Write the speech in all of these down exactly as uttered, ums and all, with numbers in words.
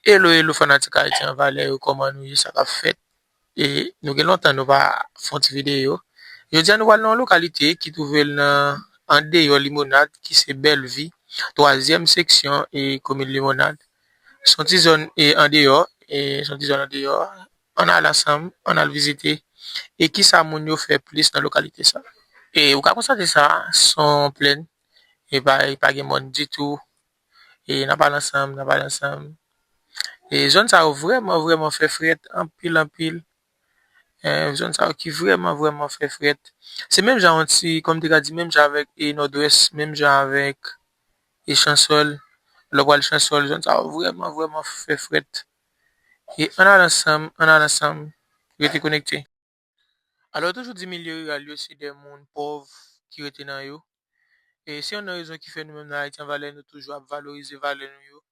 Hello, hello, fanatik Ayiti an valè yo, kòman nou ye, sa k ap fèt? E nou gen lontan nou pa fè yon ti videyo. Jodi a nou pral nan yon lokalite ki twouve l nan andeyò Limonad, ki se Bèlvi, twazyèm seksyon e komin Limonad. Se yon ti zòn e andeyò, e se yon ti zòn andeyò. Ann al ansanm, ann al vizite. E kisa moun yo fè plis nan lokalite sa? E ou ka konstate sa, se yon plèn, e pa, e pa gen mòn ditou. E n ap al ansanm, n ap al ansanm. E zòn sa yo vrèman, vrèman fè frèt, anpil, anpil. E zòn sa yo ki vrèman, vrèman fè frèt. Se menm jan yon ti, kòm te ka di, menm jan avèk e Nòdwès, menm jan avèk e Chansòl. Lè w pral Chansòl, zòn sa yo vrèman, vrèman fè frèt. E ann al ansanm, ann al ansanm, rete konekte. Alò, yo toujou di milye riral yo, se de moun pòv ki rete nan yo. E se youn nan rezon ki fè nou menm nan Ayiti an valè, nou toujou ap valorize valè nou yo.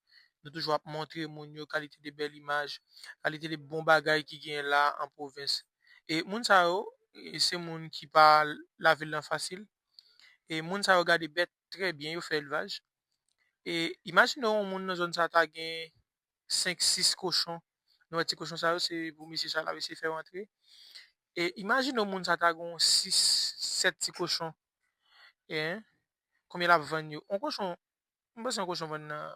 Nou toujou ap montre moun yo kalite de bèl imaj, kalite de bon bagay ki genyen la an pwovens. E moun sa yo, e se moun ki pa lavil lan fasil. E moun sa yo gade bèt trè byen, yo fè elvaj. E imajine w yon moun nan zòn sa ta gen senk, sis kochon. Nou wè ti kochon sa yo, se pou mesye sa l ap eseye fè rantre. E imajine w moun sa ta gen yon sis, sèt ti kochon. E konbyen l ap vann yo? Yon kochon, m panse yon kochon vann nan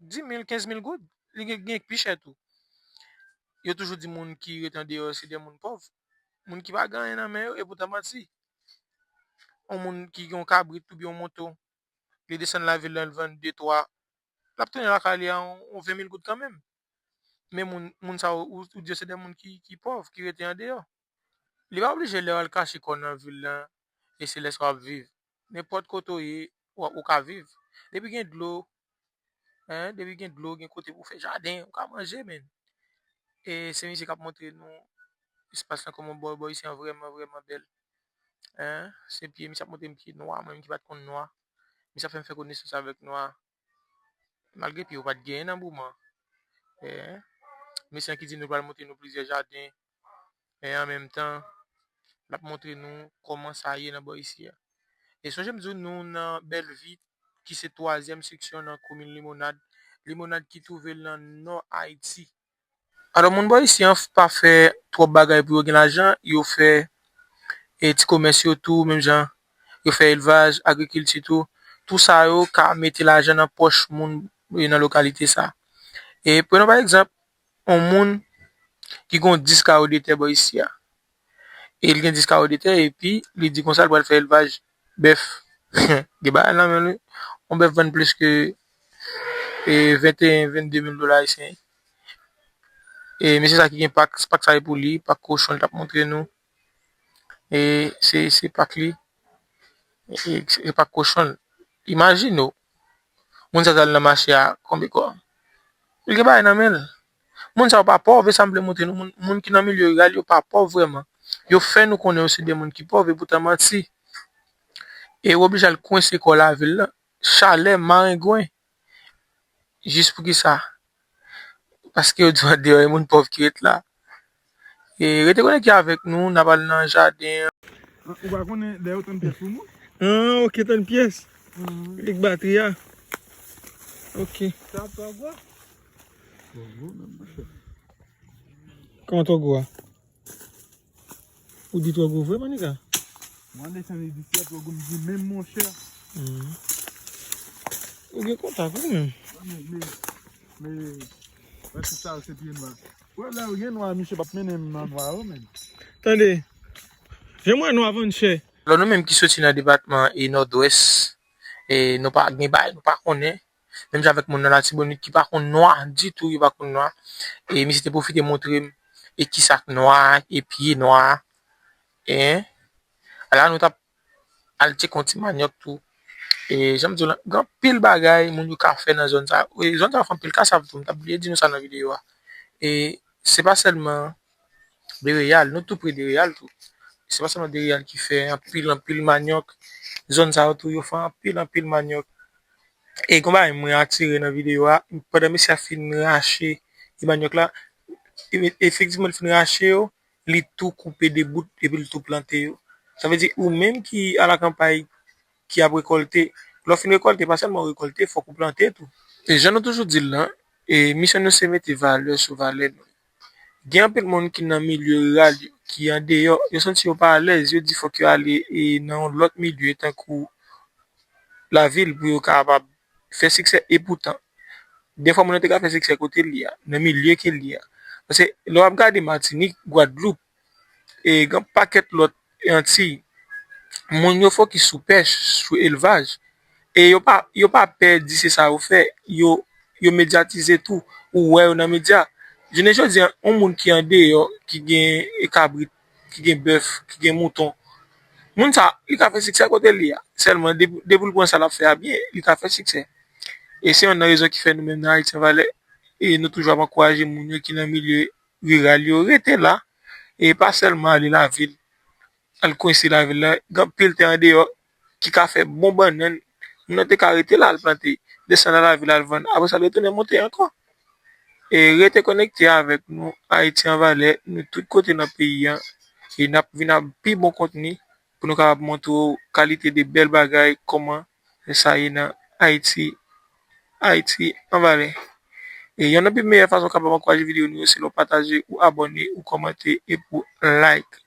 dis mil, kenz mil goud. Li gen, gen pi chè tou. Yo toujou di moun ki rete andeyò se de moun pòv. Moun ki pa gen anyen nan men yo, e poutan manti. Yon moun ki gen yon kabrit oubyen yon mouton, li desann lavil lan, li vann de, twa, l ap tounen lakay li a yon, yon ven mil goud kanmenm. Men moun, moun sa yo, ou, ou di yo se de moun ki, ki pòv, ki rete andeyò. Li pa oblije lè w al kache kò w nan vil lan, e se lè sa w ap viv. Nenpòt kote w ye, w, ou ka viv. Depi gen dlo, en, depi gen dlo, gen kote pou w fè jaden, ou ka manje, menn. E se misye k ap montre nou espas lan kòman bò, bò isi an vrèman, vrèman bèl. En, se pye, misye ap montre m pye nwa, mwen menm ki pa t konn nwa. Misye ap fè m fè konesans avèk nwa. Malgre pye yo pa t genyen nan moman. Eh, mesye an ki di nou pral montre nou plizyè jaden. E an menm tan, l ap montre nou kòman sa ye nan bò isi a. E sonje m di w nou nan Bèlvi, ki se twazyèm seksyon nan komin Limonad. Limonad ki twouve l nan nò Ayiti. Alò, moun bò isi an pa fè twòp bagay pou yo gen lajan, yo fè e ti komès yo tou, menm jan yo fè elvaj, agrikilti tou. Tou sa yo ka mete lajan nan pòch moun e nan lokalite sa. E prenons pa egzanp, yon moun ki gen dis kawo de tè bò isi a. E li gen dis kawo de tè, epi li di konsa l pral fè elvaj bèf. Gen bagay nan men l, wi. Yon bèf vann plis ke e venteyen, vennde mil dola ayisyen. E mesye sa ki gen pak, pak sa e pou li, pak kochon li t ap montre nou. E se, se pak li. E se pak kochon l. Imajine w, moun sa t al nan mache a, konbyen kò? Li gen bagay nan men l. Moun sa yo pa pòv, e sa m vle montre nou. Moun, moun ki nan milye riral yo pa pòv vrèman. Yo fè nou konnen yo se de moun ki pòv, e poutan manti. E yo oblije al kwense kò lavil lan. Chalè, marengwen. Jis poukisa? Paske yo di w andeyò e moun pòv ki ret la. E rete konekte avèk nou, n ap al nan jaden an. Ou pa konnen lè yo tann pyès pou moun? Ah, ok, tann pyès. Avèk batri a. Ok. Sa twò gwo? Twò gwo menm, monchè. Kòman twò gwo a? Ou di twò gwo vre, Manika? Mwen desann li di si twò gwo, m di menm, monchè. Hmm. Ou gen kontak ou menm? Men, men, men, wè tout sa yo se pye nwa. Wè lè yo gen nwa, misye p ap mennen m nan nwa yo, menm. Tande, jan m wè nwa vann chè. Alò nou menm ki soti nan depatman e Nòdwès, e nou pa gen bagay, nou pa konnen. Menm jan avèk moun nan Latibonit ki pa konn nwa ditou, yo pa konn nwa. E misye te pwofite montre m e kisa k nwa, e pye nwa. E la nou t ap al tcheke yon ti manyòk tou. E jan m di w lan, gen anpil bagay moun yo ka fè nan zòn sa. E zòn sa yo fè anpil kasav tou, m t ap bliye di nou sa nan videyo a. E se pa sèlman Dereyal, nou tou pre Dereyal tou. Se pa sèlman Dereyal ki fè anpil, anpil manyòk. Zòn sa yo tou, yo fè anpil, anpil manyòk. E gen yon bagay mwen atire nan videyo a, pandan mesye a fin rache e manyòk la, e, efektivman, li fin rache yo, li tou koupe de bout, epi li tou plante yo. Sa vle di, ou menm ki alakanpay, ki ap rekòlte, lè w fin rekòlte, pa sèlman w rekòlte, fòk ou plante tou. E jan nou toujou di l lan, E misyon nou se mete valè sou valè nou. Gen anpil moun ki nan milye riral yo, ki andeyò, yo santi yo pa alèz, yo di fòk yo ale e nan yon lòt milye tankou lavil pou yo kapab fè siksè. Epoutan, defwa moun nan te ka fè siksè kote l ye a, nan milye ke l ye a. Paske lè w ap gade Matinik, Gwadloup, e gen pakèt lòt Antiy, moun yo fokis sou pèch, sou elvaj, e yo pa, yo pa pè di se sa yo fè, yo, yo medyatize tou, ou wè yo nan medya. Jounen jodi a, yon moun ki andeyò, ki gen kabrit, ki gen bèf, ki gen mouton, moun sa, li ka fè siksè kote l ye a. Sèlman, depi, depi l pran sa l ap fè a byen, li ka fè siksè. E se youn nan rezon ki fè nou menm nan Ayiti an Valè, e nou toujou ap ankouraje moun yo ki nan milye riral yo rete la, e pa sèlman ale lavil, al kwense lavil la. Gen anpil tè andeyò ki ka fè bon bannann. Moun nan te ka rete la, al plante, desann al lavil, al vann. Apre sa, l retounen monte ankò. E rete konekte avèk nou, Ayiti an Valè, nou tout kote nan peyi a. E n ap vin ak pi bon kontni pou nou kapab montre w kalite de bèl bagay, kòman sa ye nan Ayiti, Ayiti an Valè. E youn nan pi meyè fason w kapab ankouraje videyo nou yo, se lè w pataje, ou abòne, ou kòmante, epi w like.